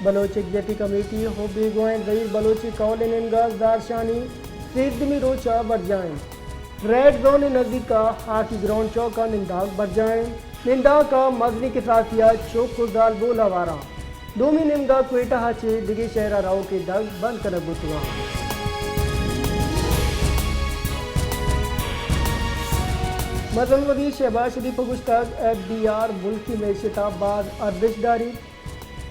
بلوچ یکجہتی کمیٹی ءُ بیگواھیں زھیر بلوچ ءِ کھول ءِ نیمگ ءَ زھرشانی سیزدھمی روچ ءَ برجاہ اِنت۔ ریڈ زون ءِ نزیک ءَ ہاکی گراؤنڈ چوک ءَ ننداک برجاہ اِنت۔ ننداک ءَ مزنیں کساسی ءَ چک ءُ زالبول ہوار اَنت۔ دومی نیمگ ءَ کوئٹہ ءَ چہ دگہ شہر ءَ روک ءِ دگ بند کنگ بوتگ اَنت۔ مزن وزیر شہباز شریف ءَ گوشتگ، ایف ڈی آر ملکی معیشت ءَ باز ارزشت داریت۔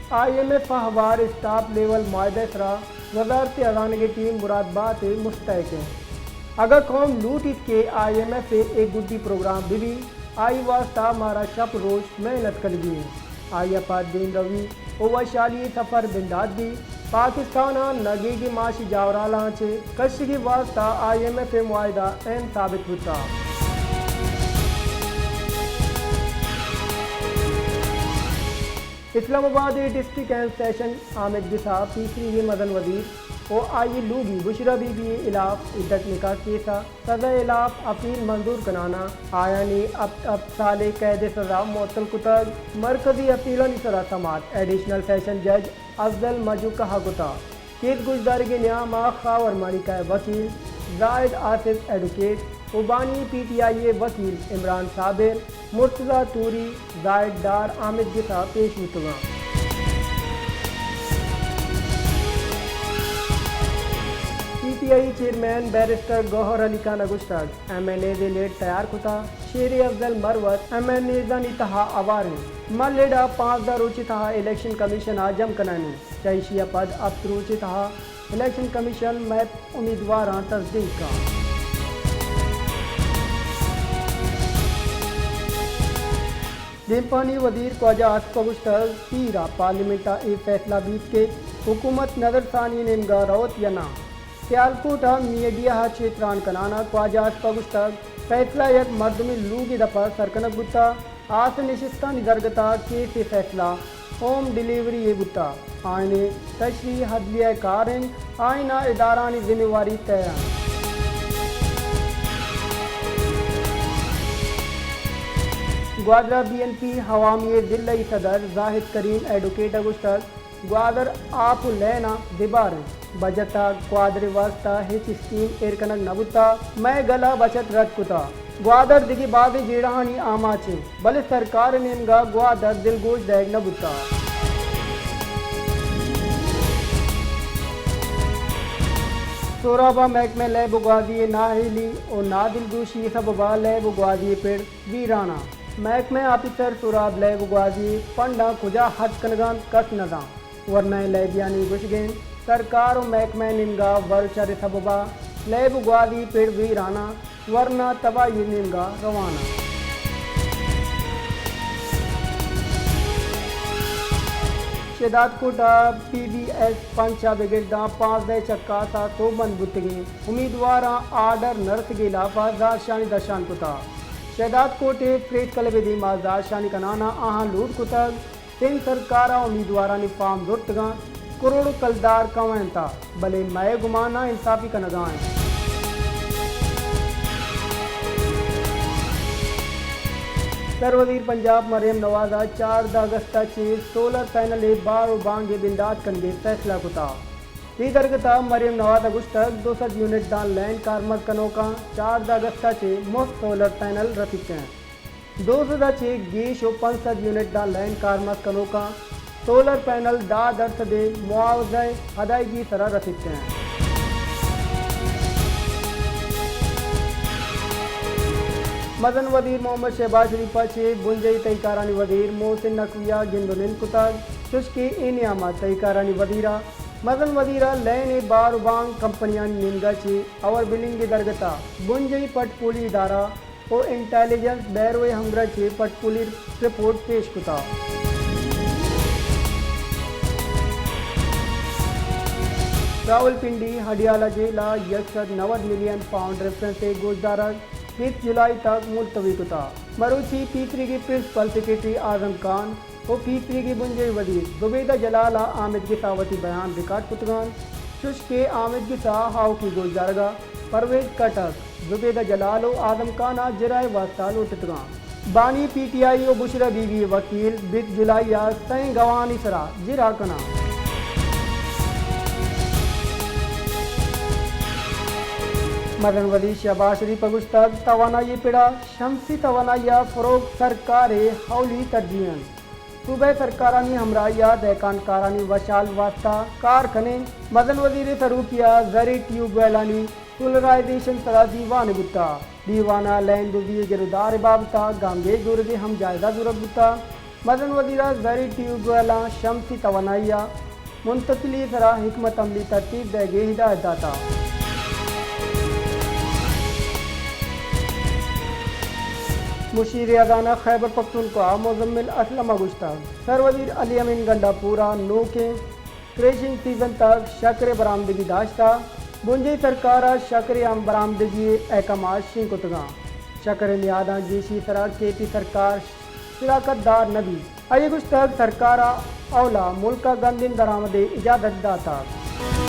آئی ایم ایف ءَ ہوار اسٹاپ لیول معاہدہ ءِ سرا وزارت ہزانگ ءِ ٹیم مراد بات ءِ مستحق اِنت۔ اگاں قوم لوٹیت کہ آئی ایم ایف ءِ اے گڈی پروگرام بہ بیت، آئی واستہ مارا شپ روچ محنت کنگی اِنت۔ آئی ءَ پہ دیمروی ءُ وشحالی ءِ سفر بندات بیت۔ پاکستان ءَ نگیگ ءِ معاشی جاورالاں چہ کشگ ءِ واستہ آئی ایم ایف ءِ معاہدہ اہم ثابت بوتگ۔ اسلام آباد ءِ ڈسٹرکٹ اینڈ سیشن آمید گس ءَ پیسریگیں مزن وزیر ءُ آئی ءِ لوگی بشریٰ بی بی ءِ ہلاف عدت نکاح کیس ءَ سزا ءِ ہلاف اپیل منظور کنان ءَ آیانی ہپت ہپت سالیں قید ءِ سزا معطل کتگ۔ مرکزی اپیلانی سرا سماعت ایڈیشنل سیشن جج افضل مجوکہ ءَ کتگ۔ کیس گوشدارگ ءِ نیام ءَ خاور مانیکا ءِ وکیل زاہد آصف، ایڈووکیٹ ءُ بانی پی ٹی آئی ءِ وکیل عمران صابر، مرتضی توری، زاہد ڈار آمید گس ءَ پیش بوتگ اَنت۔ P T I chairman barrister Gohar Ali Khan ءَ گوشتگ، ایم این ایز ءِ لیڈ تیار کتگ، شیر افضل مروت ایم این ایزانی تہا ہوار اِنت۔ ما لیڈ ءَ پانزدہ روچ ءِ تہا الیکشن کمیشن ءَ جم کنان ایں۔ چہ ایشی ءَ پد ہپت روچ ءِ تہا الیکشن کمیشن مئے امیدواراں تصدیق کنت۔ دیمپانی وزیر خواجہ آصف ءَ گوشتگ، پیر ءَ پارلیمنٹ ءَ اے فیصلہ بیت کہ حکومت نظرثانی ءِ نیمگ ءَ روت یا نہ۔ سیالکوٹ ءَ میڈیا ءَ چہ تران کنان ءَ خواجہ آصف ءَ گوشتگ، فیصلہ یک مردمے لوگ ءِ دپ ءَ سر کنگ بوتگ۔ آس نشستانی درگت ءَ کیس ءِ فیصلہ ہوم ڈیلیوری ءَ بوتگ۔ آئین ءِ تشریح عدلیہ ءِ کار اِنت، آئین ءَ ادارھانی ذمہ واری طے اِنت۔ گوادر ءَ بی این پی عوامی ءِ ضلعی صدر زاہد کریم ایڈووکیٹ ءَ گوشتگ، گوادر آپ ءُ لین ءَ دیبار اِنت۔ بجٹ ءَ گوادر ءِ واستہ ہچ اسکیم ایر کنگ نہ بوتگ۔ مئے گل ءَ بچت رد کتگ۔ گوادر دگہ بازیں جیڑہانی آماچ اِنت، بلے سرکار ءِ نیمگ ءَ گوادر دلگوش دئیگ نہ بوتگ۔ سوراب ءَ محکمہ لیب ءُ گوازی ءِ نااہلی ءُ نادلگوشی ءِ سبب ءَ لیب ءُ گوازی ءِ پڑ ویران اَنت۔ محکمہ ءِ آپیسر سوراب لیب ءُ گوازی ءِ فنڈاں کجا ہرچ کنگ ءَ اَنت، کس نہ زانت۔ ورنائیں لیبیانی گوشگ اِنت، سرکار ءُ محکمہ ءِ نیمگ ءَ ورچر ءِ سبب ءَ لیب ءُ گوازی ءِ پڑ ویران اَنت، ورنا تباہی ءِ نیمگ ءَ روان اَنت۔ شہداد کوٹ ءَ پی بی ایس پنچ ءَ بگر داں پانزدہ چکاس ءَ سوبمند بوتگیں امیدواراں آرڈر نہ رسگ ءِ ہلاپ ءَ زہرشانی درشان کتگ۔ شہداد کوٹ ءِ پریس کلب ءِ دیم ءَ زہرشانی کنان ءَ آہاں لوٹ کتگ۔ سندھ سرکار ءَ امیدوارانی فارم زرتگ اَنت، کروڑ کلدار کمائینتگ، بلے مئے گمان ناانصافی کنگ ءَ اِنت۔ سروزیر پنجاب مریم نواز ءَ چاردہ اگست ءَ چہ سولر پینل ءِ بار ءُ بانگ ءِ بندات کنگ ءِ فیصلہ کتگ۔ اے درگت ءَ مریم نواز ءَ گوشتگ، دو سد یونٹ داں لین کارمرز کنوکاں چاردہ اگست ءَ چہ مفت سولر پینل رسیت اَنت۔ دو سد ءَ چہ گیش ءُ پنچ سد یونٹ داں لین کارمرز کنوکاں سولر پینل دہ درسد ءِ معاوضہ ءِ ادائیگی ءِ سرا رسیت اَنت۔ مزن وزیر محمد شہباز شریف ءَ چہ بنجاہی تہی کارانی وزیر محسن نقوی ءَ گند ءُ نند کتگ، چوشکہ اے نیام ءَ تہی کارانی وزیر ءَ مزن وزیر ءَ لین ءِ بار ءُ بانگ کمپنیانی نیمگ ءَ چہ اوور بلنگ ءِ درگت ءَ بنجاہی پٹ پولی ادارہ ءُ انٹیلیجنس بیورو ءِ ہمگرنچ ءِ پٹ پولی رپورٹ پیش کتگ۔ راولپنڈی، ہڈیالہ جیل ءَ یک سد نود ملین پاؤنڈ ریفرنس ءِ گوشدارگ بیست جولائی تک ملتوی کتگ۔ مروچی پیسریگیں پرنسپل سیکرٹری اعظم خان ءُ پیسریگیں بنجاہی وزیر زبیدہ جلال ءَ آمید گس ءَ وتی بیان ریکارڈ کتگ اَنت، چوشکہ آمید گس ءِ آؤکیں گوشدارگ ءَ پرویز خٹک، زبیدہ جلال ءُ اعظم خان ءَ جرا ءِ واستہ لوٹتگ اَنت۔ بانی پی ٹی آئی ءُ بشریٰ بی بی ءِ وکیل بیست جولائی ءَ سئیں گواہانی سرا جرا کن اَنت۔ مزن وزیر شہباز شریف ء گوشتگ، توانائی ء پڑ ء شمسی توانائی ء فروغ سرکار ء اولی ترجیح انت۔ صوبہ سرکارانی ہمراہی ء دہکان کارانی وشحال واستہ کار کنیں۔ مزن وزیر ء سروکی ء زرعی ٹیوب ویلانی سولرائزیشن سرا دیوانے بوتگ۔ دیوان ء لین دزی ء گرودار ء بابت ء گامگیج زورگ ء ہم جائزہ زورگ بوتگ۔ مزن وزیر ء زرعی ٹیوب ویلاں شمسی توانائی ء منتقلی ء سرا حکمت عملی ترتیب دئیگ ء ہدایت داتگ۔ مشیر اعظم ء خیبر پختونخوا ء مزمل اسلم ء گوشتگ، سر وزیر علی امین گنڈا پور ء نوکیں کریشنگ سیزن تک شکر ء برآمدگی داشتہ، بنجاہی سرکار ء شکر ء ہم برآمدگی ء احکامات شنگ کتگاں۔ شکر ء نیاداں گیشی سرا کے پی سرکار شراکت دار نہ بیت۔ آئی ء گوشتگ، سرکار ء اولا ملک ء گندیں درآمد ء اجازت داتگ۔